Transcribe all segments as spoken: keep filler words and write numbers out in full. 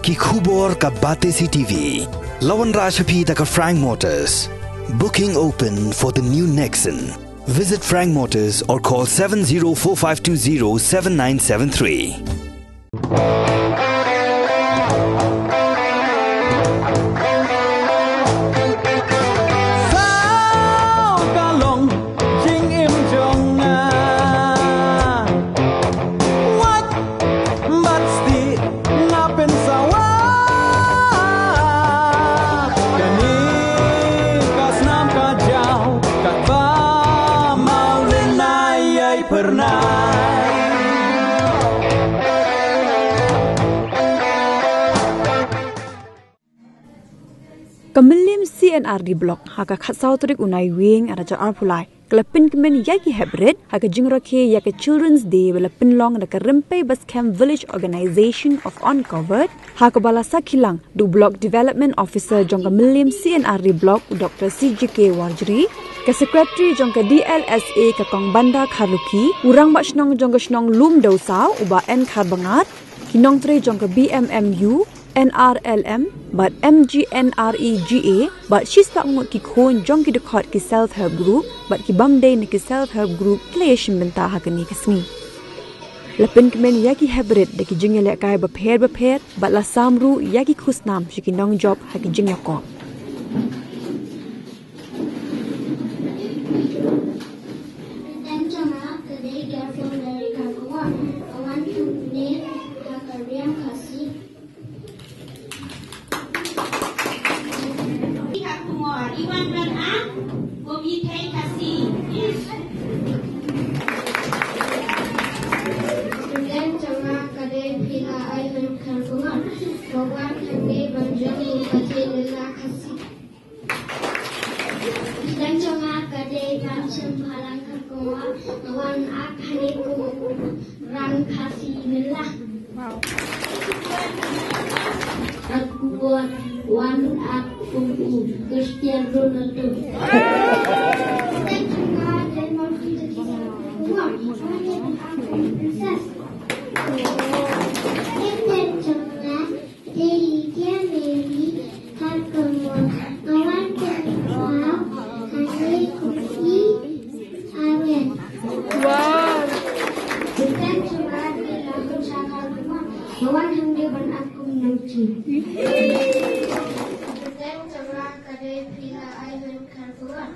Ki khubor ka Batesi T V. La wanrah sha phi da ka Frank Motors. Booking open for the new Nexon. Visit Frank Motors or call seven zero four five two zero seven nine seven three. Saw ka long jingim jong nga. Wat Bad stieh nga pynsawa. Kane ka snam ka jaw katba mawlynnai ïai pyrnai. Ka Mylliem C and R D Block ha ka khatsaw tarik u Naiwieng ar hajar arphew lai ka la pynkmen ïa ki heprit ha ka jingrakhe ïa ka Children's Day ba la pynlong da ka Rympei Baskem Village Organization of Uncovered, ha kaba la sakhi lang da u Block Development Officer jong ka Mylliem C and R D Block u Doctor C J K Warjri, ka Secretary jong ka D L S A ka Kong Banda Kharlukhi, u Rangbah Shnong jong ka shnong Lumdewsaw u Bah N Kharbangat, ki nongtrei jong ka B M M U, N R L M bad M G N R E G A bad shispah ngut ki khun jong ki dkhot ki Self Help Group bad ki bym dei na ki Self Help Group ki la ïashim bynta ha kane ka sngi. La pynkmen ïa ki heprit da ki jingïalehkai bapher bapher bad la sam ruh ïa ki khusnam sha ki nongjop ha ki jingïakop. Tang jong nga ka dei Gerson Mary Kharkongor. Nga wan hangne ha ka Riam Khasi. Kharkongor, i wan ban ah kum i thei Khasi. Tang jong nga ka dei Phila Aihun Kharkongor. Nga wan hangne ban jong u ka thei Lila Khasi. Tang jong nga ka dei Pancham Phalang Kharkongor, nga wan ak hangne kum u Rang Khasi Mela. Wow. Ak u wan, wan ak kum u Cristiano Ronaldo. Tang jong nga ka dei Murphy Jackie Kharkongor, nga wan ak kum u Princess. Tang jong nga Dei Lydia Mary Kharkongor. Nga wan pynpaw hangne kum i Awen. Wow. Tang jong nga ka dei Lakhun Shah Kharkongor. Nga wan hangne ban ak kum Nangchi. Tang jong nga ka dei Phila Aihun Kharkongor.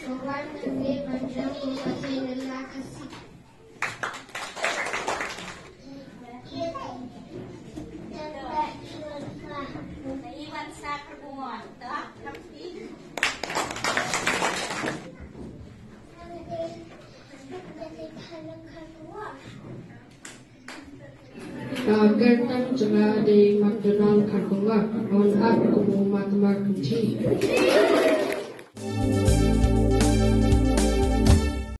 Nga wan hangne ban jong u ka thei Lila Khasi. Ka kyrteng jong nga dei McDonald Kharkongor, nga wan ak kum u Mahatma Gandhi.